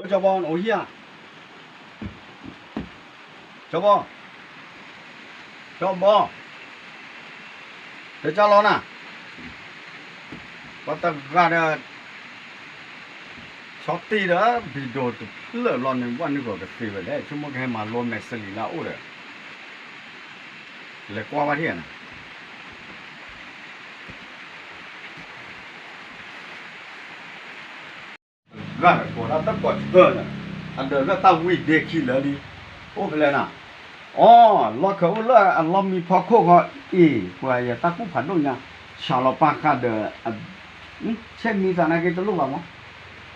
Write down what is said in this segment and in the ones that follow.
ကၠီဘီ နအိၣ်ဟံၣ်ဧါ, ကၠီဘီ, ကၠီဘီ, တဲကၠီလီၤနၤ, ပှၤတဂၤဒီး ဆီတံၢ်ဒီး ဘံၣ်ဒိၣ်တဖျၢၣ်ဘျီန့ၣ် ဘၣ်နုာ်ဂီၤကသ့ဝဲလဲၣ်, ဆိကမိၣ်ကဟဲမၤလိမဲာ်စလံၤလၢအအိၣ်ဒီး လဲၤကွၢ်ဝဲထံၣ်နၤ ဂၤဒီးကိးဒၣ်တၢ်ကီၢ်ဆၢန့ၣ် အဒၢးလၢတၢ်ဝံၤဒ့ခံလၢာ်လံ, အိၣ်ဖဲလဲၣ်နၤ, အိ လီၢ်ခၢၣ်အိၣ်လၢအလီၢ်မံဖီခိၣ်ဃီအံၤ ပှၤယတၢ်ကူၣ်ဖးဒိၣ်ညါ ဆၢလီၤပၢ်ဃာ်ဒီး ဆဲးမံသးနာ်က့တလိၣ်ဘၣ်မး,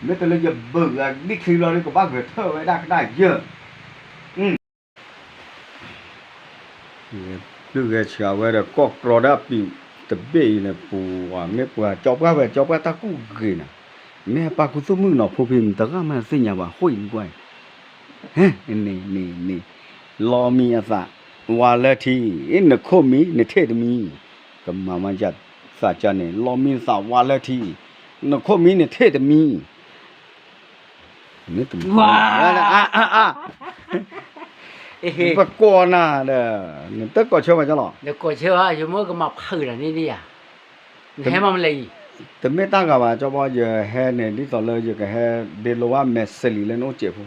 မ့ၢ်တလၢယဘုးအဒံၣ်ချံဘျီဒီး ကဘၣ်ဂဲၤထၢၣ်ဝဲဒၣ်ကဒါယၢၢ် ပျုၢ်ဂဲၤဆှးဝဲဒီး ကီၢ်ကြီဒီးအပံၤတဘ့ၣ်အံၤန့ၣ် ပူၤမ့ၢ်ပှၤကၠီပှၢ်ဝဲ ကၠီပှၢ်တၢ်ကူၣ်ဂ့ၤနၤ, မ့ၢ်ဟဲပာ်ခူသူၣ်မုၣ်ကနီၤဖိဖံ မတဂၤမးသ့ၣ်ညါဘၣ် ဃိအံၤကွၢ်အံၤ, ဟဲ, န့ၣ်န့ၣ်န့ၣ်, လီၤမံအသး, ဝါလၢထံ, နခိၣ်မံ နထံၣ်တမံၤ, ကမၤမၤယသးကၢ်န့ၣ် လီၤမံသးဝါလၢထံ, နခိၣ်မံ နထံၣ်တမံၤ မ့ၢ်တမံၤ, ပကိးနၤဒီး နတကိးဆၢဘၣ်ကၠီလီၤ, နကိးဆၢဘၣ် ယမိၢ်ကမၤဖုးလီၤန့ၣ်ဒ်ယၤ, နဟဲမၤမလဲၣ်အံၤ, တမ့ၢ်တၢ်ဂၤဘၣ် ကၠီဘီ ယဟဲန့ၣ် ဒ်သိးလၢယကဟဲဒ့လိဝဲမဲာ်စလံၤလၢနအိၣ်စဲးဖိ,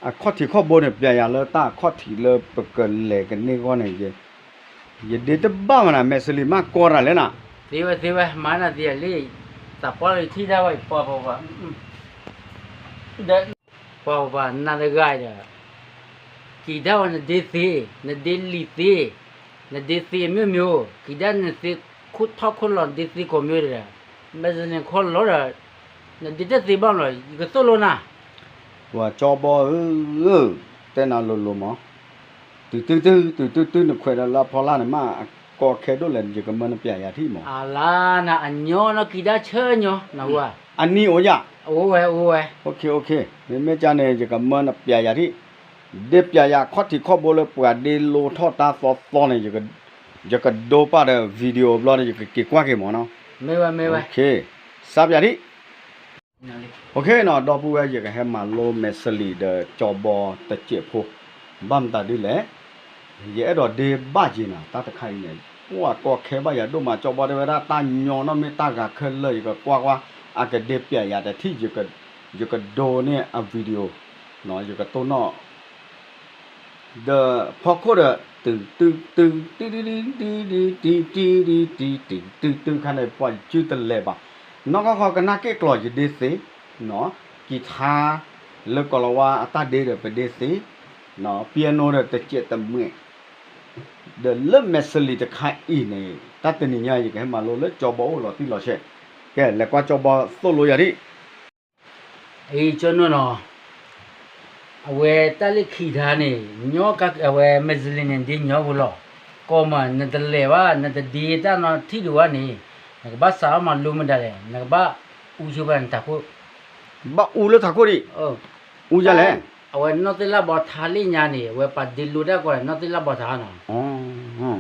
အခီၣ်ထံးခီၣ်ဘိန့ၣ် ပျဲယၤလၢတၢ်အခီၣ်ထံးလၢပကလဲၤကန့ၢ်ဂီၢ်န့ၣ် ယဒ့တဘၣ်မနၤ မဲာ်စလံၤမးကီတၢ်လဲၣ်နၤ, သ့ဝဲသ့ဝဲ မၤနၤသ့လံ, သးပှၢ်လၢထံၣ်ဒၣ်ဝဲ ပှၤပှၤပှၤ ဒီး ပှၤပှၤပှၤနၤတဂၤဒီး က့ၤဒၣ်ဝဲနဒ့သ့, နဒ့လံၤသ့, နဒ့သ့အမျိုးမျိုး, က့ၤဒၣ်နသ့ခိၣ်ထီၣ်ခိၣ်လီၤ နဒ့သ့ကိးမျိုးဒီး မဲာ်စလံၤခီလီၤဒီး နဒ့တသ့ဘၣ်မးလီၤ ယကသိၣ်လိနၤ, ပှၤကၠီဘီဧၢ, တဲနၤလိၤလိၤမး, တုၤတုၤတုၤ တုၤတုၤတုၤ နခွဲးဒီးလၢအဖီလာ်န့ၣ်မး အကီခဲဒိၣ်လဲၣ် ယကမၢနပျဲယၤထံၣ်မး, အလါနၤ အညီနီၢ်ကံဒၣ်ဆၢညီ နဝဲ, အနံၤအိၣ်ယၤ, အိၣ်ဝဲ အိၣ်ဝဲ, မ့မ့ၢ်ကန့ၣ် ယကမၢနပျဲယၤထံၣ်, ဒ့ပျဲယၤအခီၣ်ထံးခီၣ်ဘိလၢပှၤဒ့လိထီၣ်တၢ်သီသီန့ၣ် ယကဒိပာ်ဒီး video ဘျီဒီး ယကက့ၤကွၢ်က့ၤမးနီၤ, မ့ၢ်ဝဲ မ့ၢ်ဝဲ, စးပျဲထံၣ် OK နီၤ ဒီပုၢ်ဝဲၢ် ယကဟဲမၤလိမဲာ်စလံၤဒီးကၠီဘီတစဲးဖိ, ဘၣ်မတၤဒ်လဲၣ်, ယအဲၣ်ဒိးဒ့ဘၣ်က့ၤနၤ တၢ်တခါအံၤန့ၣ်, ပှၤကီခဲဘၣ်ယၤဒိၣ်မး ကၠီဘီတဲဝဲဒၣ် တၢ်ညီနီၢ်မ့ၢ်တၢ်ဂၤခဲလၢာ် ယကကွၢ်ကွၢ် အကဒ့ပျဲယၤတထံၣ်, ယကဒိန့ၢ်အ video နီၤ ယကတိၢ်နီၣ် ဒီးဖီခိၣ်ဒီး တုၤတုၤတုၤ တုၤတုၤတုၤ တုၤတုၤတုၤ တုၤတုၤတုၤခါန့ၣ် ပှၤစုတလဲၤဘၣ်, နီၢ်ကီၢ်ဃီကနၣ်က့ၣ်ကျီၤယဒ့သ့, ကံထါ လၢကီၤလၤဝါအတၢ်ဒ့ဒီးပဒ့သ့, piano ဒီးတစဲးတမှဲး, ဒီးလၢမဲာ်စလံၤတခါအံၤန့ၣ် တၢ်တနံၤညါ ယကဟဲမၤလိလၢကၠီဘီအိၣ်လီၤတံၢ်လီၤဆဲး, ကဲ လဲၤကွၢ်ကၠီဘီသိၣ်လိယၤဒံး အံၤကၠီနီၢ်နီၢ်, အဝဲတၢ်လၢခံထါန့ၣ် ညီက အဝဲမဲာ်စလံၤန့ၣ် ဒ့ညီဖိလီၤ, ကိးမး နတလဲၤဘၣ် နတဒ့တၢ်နီတထံၣ်ဒံးဘၣ်န့ၣ်, နကဘၣ်စးထီၣ်မၤလိမ့ၢ်ဒၣ်လဲၣ် နကဘၣ်အူဆိဘၣ်နထးခိၣ်, ဘၣ်အူလၢထးခိၣ်ဒံး, အူယၤလဲၣ်, အဝဲနီၢ်သ့ၣ်လၣ်ဘီထါလၢညါန့ၣ် အဝဲပာ်ဒ့လိတၢ်ကွၢ်န့ၣ် နီၢ်သ့ၣ်လၣ်ဘီထါနီၤ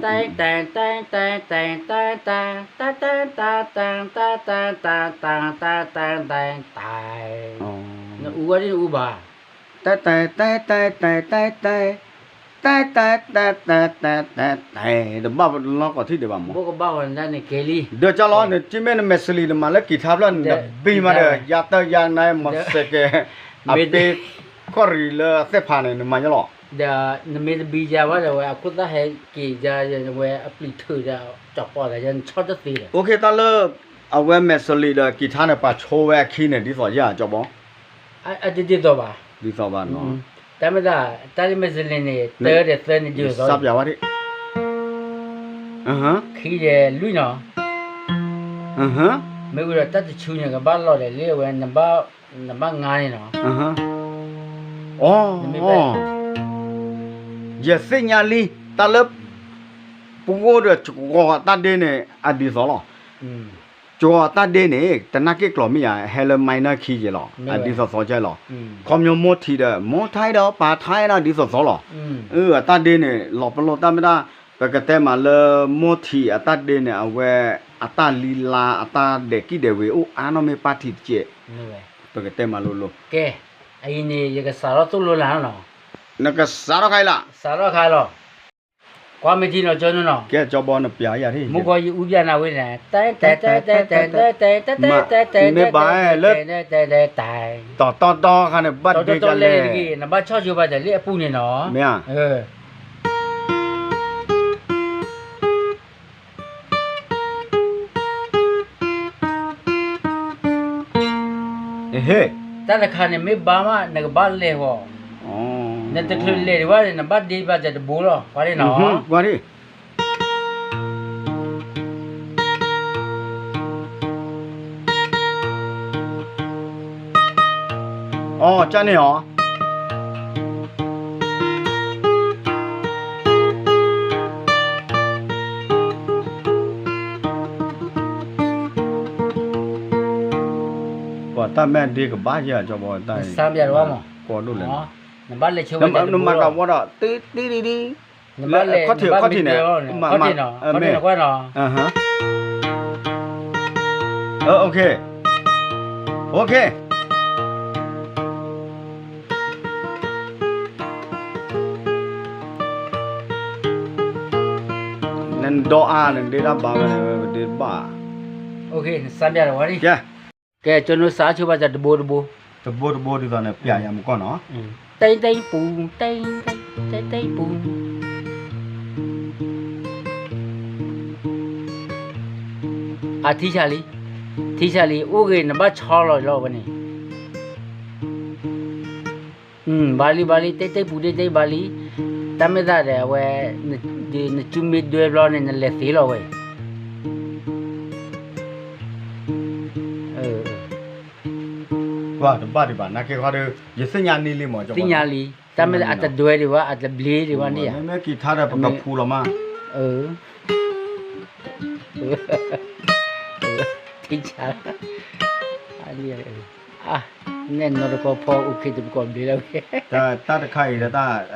တၢ်တၢ်တၢ်တၢ်တၢ်တၢ်တၢ် တၢ်တၢ်တၢ်တၢ်တၢ်တၢ်တၢ်တၢ်တၢ်တၢ်တၢ်တၢ်, နအူဝဲဒ်နအူဘၣ်, တၢ်တၢ်တၢ်တၢ်တၢ်တၢ်တၢ်, တၢ်တၢ်တၢ်တၢ်တၢ်တၢ်တၢ်, တဘၣ်လီၤကီးထံၣ်ဒံးဘၣ်မး, ဘိကဘၣ်ဝဲဒၣ်န့ၣ်ကဲလံ, ဒီးကၠီလီၤ နထံၣ်မ့ၢ်နမဲာ်စလံၤနမၤလၢကံထါဖျၢၣ် နဘံမးဒီး ယၤတၢ်ယၤနၤ မီၤစဲးကဲး အဘ့ခီၣ်ရံၤလၢအသ့ၣ်ဖးန့ၣ် နမၤညီလီၤ ဒီးနမ့ၢ်တဘံယၤဘၣ်ဒီး ဝဲအခိၣ်သၣ်ဟဲက့ၤယၤ ဝဲအပျံၤထုးဒီး ကၠီပီၤသးယၤ နဆီတသ့ဒီး အိၣ်ခ့တၢ်လၢ အဝဲမဲာ်စလံၤဒီးကံထါန့ၣ် ပှၤဆိဝဲအခံန့ၣ် ဒ်သိးယၤ ကၠီဘီ အဒ်သိးဘၣ်, ဒ်သိးဘၣ်နီၤ, တၢ်မ့ၢ်တၢ် တၢ်လၢမဲာ်စလံၤန့ၣ် တၢ်ဒီးသၢန့ၣ် ဒ်သိး စးပၠးဝဲဒၣ် ခံဒီးလွံၢ်နီၤ, မ့ၢ်ဝံၤဒီးတၢ်တဆူန့ၣ် ကဘၣ်လီၤဒီးလၢအဝဲ နဘၣ်ငါန့ၣ်နီၤ, အိ ယသ့ၣ်ညါလံ တၢ်လၢ ပဂိၢ်ဒီးကီၤအတၢ်ဒ့န့ၣ် အဒ်သိးလီၤ, ကီၤအတၢ်ဒ့န့ၣ် တနာ်က့ၣ်ကျီၤမ့ၢ်ယၤ ဟဲလၢ minor key ယဲလီၤ အဒ်သိးသိးကဲလီၤ, ခီပညီမိၢ်ထံးဒီး မိၢ်ထါဒီးပၢ်ထါနီၤ ဒ်သိးသိးလီၤ, အတၢ်ဒ့န့ၣ် လီၤပလိာ်တၢ်မ့ၢ်တၢ် ပကတဲမးလၢ မိၢ်ထံးအတၢ်ဒ့န့ၣ် အဝဲ အတၢ်လံလါ အတၢ်ဒဲးကံၣ်ဒဲးဝ့ၤအိၣ်အါနီၢ်မ့ၢ်ပၢ်ထံးတကဲး ပကတဲမၤလိလိၤ. ကဲ, အအံၤန့ၣ် ယကစးထီၣ်သိၣ်လိလၢ်နီၤ. နကစးထီၣ်ခါအံၤလီၤ. စးထီၣ်ခါလီၤ. ကွၢ်မ့ၢ်ထံနီၤ ကၠီနုၢ်နီၤ. ကဲ ကၠီဘီ နပျးယၤထံၣ်. မုၢ်ကီၤယအူပျးနၤဝဲန့ၣ်, မ့ၢ်ဘၣ်လၢ တီတီတီခါန့ၣ် ဘၣ်ဒ့ကလဲၣ်, နဘၣ်ဆီၣ်ဆိဘၣ်တၢ်လၢအပူၤန့ၣ်နီၤ. မ့ၢ်ဧါ. တၢ်တခါန့ၣ်မ့ၢ်ဘါမး နကဘၣ်လဲၤဃီၤ, နတချုးလဲၤဒံးဘၣ်န့ၣ် နဘၣ်ဒ့ဘၣ်တၢ်တဘိလီၤ. ကွၢ်ဒ်နီၤ. ကွၢ်ဒ်. အိ ကန့ၣ်ဧါ. ပှၤတၢ်မ့ၢ်ဒ့ကဘၣ်ယဲ ကၠီဘီတၢ်, နစါဘၣ်ဝဲမး, ကီဒိၣ်လဲၣ်, နဘၣ်လဲၤဆိဘၣ်တၢ်တဘိလီၤ. နမၤကဝီၤဒီး တံတံတံတံ, ခီၣ်ထံး ခီၣ်ထံးန့ၣ်, နဒီအါ နဒ့တၢ်ဘါဝဲန့ၣ် ဒ့တဘၣ်. နစါဘၣ်ဝဲ, ကဲ, ကၠီနုၢ်စးဆိဘၣ်တၢ်တဘိတဘိ, တဘိတဘိဒ်သိးန့ၣ် ပျးယၤမူကီၢ်နီၤ. တံတံပူၤ, တံတံ, တံတံပူၤ. အထံဆးလံ, ထံဆးလံ အိၣ်ဂ့ၤ နဘၣ်ဆီလီၤလီၤဝဲန့ၣ်. ဘၣ်လံ ဘၣ်လံ တံတံပူၤ တံတံဘၣ်လံ, တၢ်မ့ၢ်သးဒီးအဝဲ, နစုမ့ၢ်ဒွဲဘျီန့ၣ် နလဲၤသ့လီၤဝဲ. တဘၣ်ဒံးဘၣ် နာ်က့ခီဒီး ယသ့ၣ်ညါန့ᢢ်လံမး, သ့ၣ်ညါလံ, တၢ်မ့ၢ်အတဒွဲဒံးဘၣ် အတဘျ့ဒံးဘၣ်န့ၣ်ဧါ, မ့ၢ်ကံၤထါဒီးပကဖူလီၤမး. ထံဆး, နဲၣ်နီတကီၢ်ဖီအိၣ်ခ့တပကီၢ်ဘျ့လၢဝဲ, တၢ်တခါအံၤဒီးတၢ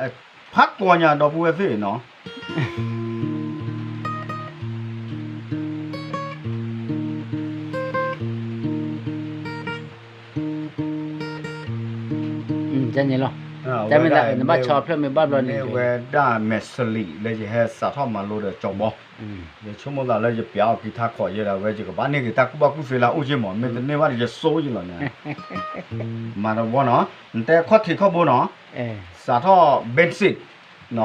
်, ဖးကွီၢ်ညါဒီပုၢ်ဝဲၢ်သ့ၣ်နီၤ. တန့ၣ်လီၤ, တၢ်မ့ၢ်သး နဘၣ်ဆီဖျၢၣ်မ့ၢ်ဘၣ်ဘျီန့ၣ် မ့ၢ်ဝဲဒၣ်မဲာ်စလံးလၢယဟဲစးထီၣ်မၤလိဒီးကၠီဘီ, ယဆိကမိၣ်သးလၢယပျးအီၤကံၤထါခိးယဲဒၣ်ဝဲ ယကဘၣ်န့ၢ်က့ၤတၢ်ကူၣ်ဘၣ်ကူၣ်သ့လၢအအိၣ်က့မး, မ့ၢ်တန့ၢ်ဘၣ်ဒီးယစိယလီၤန့ၣ်, မၤတဝီနီၤ, နတဲခီၣ်ထံးခီၣ်ဘိနီၤ, စးထီၣ် basic နီ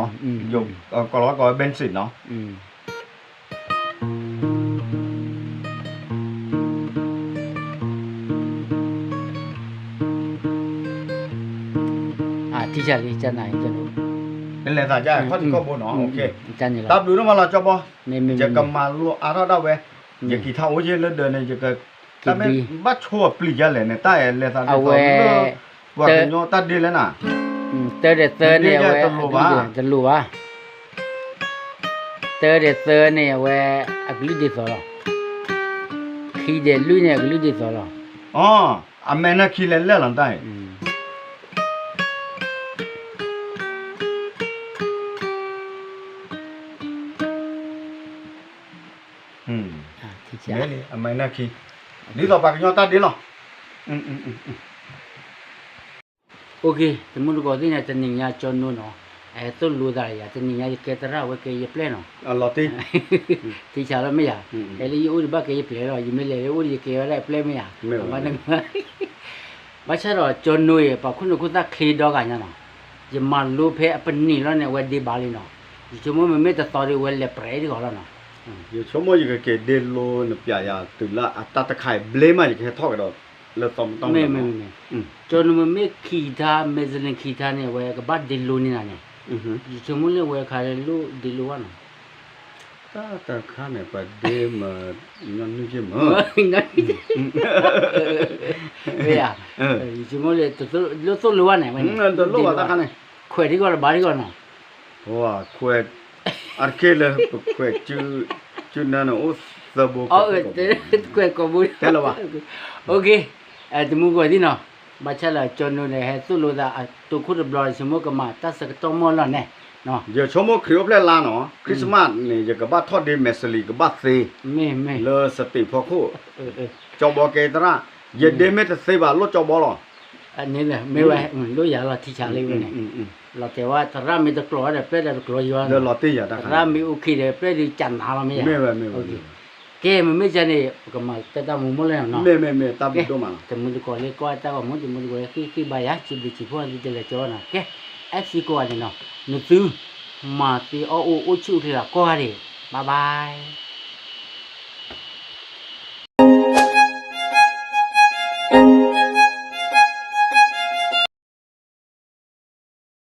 ၤ, ယကိးလီၤကိးဝဲ basic နီၤ. ထံဆးလံ, လဲၤသးခီၣ်ထံးခီၣ်ဘိနီၤ, တၢ်ဘျုးဒိၣ်မးလီၤကၠီဘီ, ယကမၤလိအါထီၣ်ဒၣ်ဝဲ, ယကံၤထါအိၣ်က့လၢဒၢးန့ၣ် ယက, တၢ်မ့ၢ်ဘၣ်ဆိအပျံၤယါလဲၣ်န့ၣ် တၢ်အဲၣ်လဲၤသးဒ်သိးလၢ, ပှၤကညီတၢ်ဒ့လဲၣ်နၤ, တၢဒီးသၢန့ၣ်အဝဲ, တလိၣ်ဘၣ်, တၢဒီးသၢန့ၣ်အဝဲ, အကလုၢ်ဒ်သိးလီၤ, ခံဒီးလွံၢ်န့ၣ် အကလုၢ်ဒ်သိးလီၤ. အမဲာ်နၢခံလဲၤလဲၣ်လီၤတၢ်အံၤ, အမဲာ်နၢခံ, ဒ်သိးပှၤကညီတၢ်ဒ့လီၤ. တမုၢ်တကိးသ့ၣ်ညါ တနံၤညါကၠီနိနီၤ, သိၣ်လိသးယၤ တနံၤညါယကဲသရၣ်ဝဲကဲယပျဲၢ်နီၤ, ထံဆးလီၤမ့ၢ်ယၤ, ဟဲလၢယအိၣ်ဒံးဘၣ်ကဲယပျဲၢ်လီၤ, ယမ့ၢ်လဲၤလၢအိၣ်ဒီးယကဲဝဲဒၣ်ယပျဲၢ်မ့ၢ်ယၤ, ဘၣ်န, ဘၣ်ဆၣ်ဒီးကၠီနိအံၤ ပှၤခိၣ်နူာ်ခိၣ်သၣ်ချ့ဒီဂၤညါနီၤ, ယမၤလိဖဲအပနံာ်လီၤန့ၣ် အဝဲဒ့ဘၣ်လံနီၤ, ယဆိကမိၣ်မ့မ့ၢ်တသီဒီး အဝဲလဲၤပြဲးတဂီၤလီၤနီၤ, ယဆိကမိၣ်ယကက့ၤဒ့လိနပျးယၤတုၤလၢအတၢ်တခါအံၤဘျ့မး ယကဟဲထီၣ်ကဒီးလၢသီမတီၢ်န့ၣ်, ကၠီနိမ့မ့ၢ်ခံးထါ မဲာ်စလ့ၣ်ခံးထါန့ၣ် အဝဲကဘၣ်ဒ့လိန့ၢ်နၤန့ၣ်, ယဆိကမိၣ်လၢအဝဲခါလၢလိၣ်ဒ့လိဘၣ်နီၤ, တၢ်တခါန့ၣ် ပှၤဒ့မး, ညီနုၢ်က့မး, ယဆိကမိၣ်လၢ လိၣ်သိၣ်လိဘၣ်န့ၣ်, တလိၣ်ဘၣ်တၢ်ခါန့ၣ်, ခွဲးထံကီၢ်တဘၣ်ထံကီၢ်နီၤ, ခွဲး, အတက့ၢ်လၢပခွဲး, ကၠူနါန့ၣ်အိၣ်သၢဘိ, ခွဲးကိးဘိ, တမုၢ်တကိးသ့ၣ်နီၤ, ဘၣ်ဆၣ်လၢကၠီနိန့ၣ် ဟဲသိၣ်လိသးအတိခိၣ်တဘျီ ယဆိကမိၣ်ကမၤတၢ်ဆၢကတီၢ်မီၢ်လီၤန့ၣ်, ယဆိကမိၣ်ခရံာ်အိၣ်ဖျဲၣ်လါနီၤ, Christmas န့ၣ် ယကဘၣ်ထီၣ်ဒ့မဲာ်စလံး ကဘၣ်သ့, လၢစတ့းဖီခိၣ်, ကၠီဘီကဲသရၣ်, ယဒ့မ့ၢ်တသ့ဘၣ် လိၣ်ကၠီဘီလီၤ. န့ၣ် မ့ၢ်ဝဲ လိၣ်ယၤလီၤထံဆးလံဝဲန့ၣ်, လီၤတဲာ်ဝဲ သရၣ်မ့ၢ်တကျိၤဒီး ပျဲၢ်ဒီးတကျိၤယွၤ, သရၣ်မ့ၢ်အိၣ်ခံဒီး ပျဲၢ်ဒုးကနၤလီၤမ့ၢ်ယၤ, ကဲ မ့မ့ၢ်ယၤန့ၣ် ပကမၤတၢ်တၢ်မူမူလၢနီၤ, တမုၢ်တကိးလၢကိးတၢ်ဂီၤမူ တမုၢ်တကိးလၢဃ့ဃ့ဘါယၤ စံးဘျုးစံးဖှိၣ် သုတလဲၤကၠီနီၤ, ကဲ FC ကိးဂၤန့ၣ်နီၤ, နသု မၤသ့အီၣ်အိၣ် အိၣ်ဆူၣ်အိၣ်ချ့လီၤကိးဂၤဒဲး, bye bye.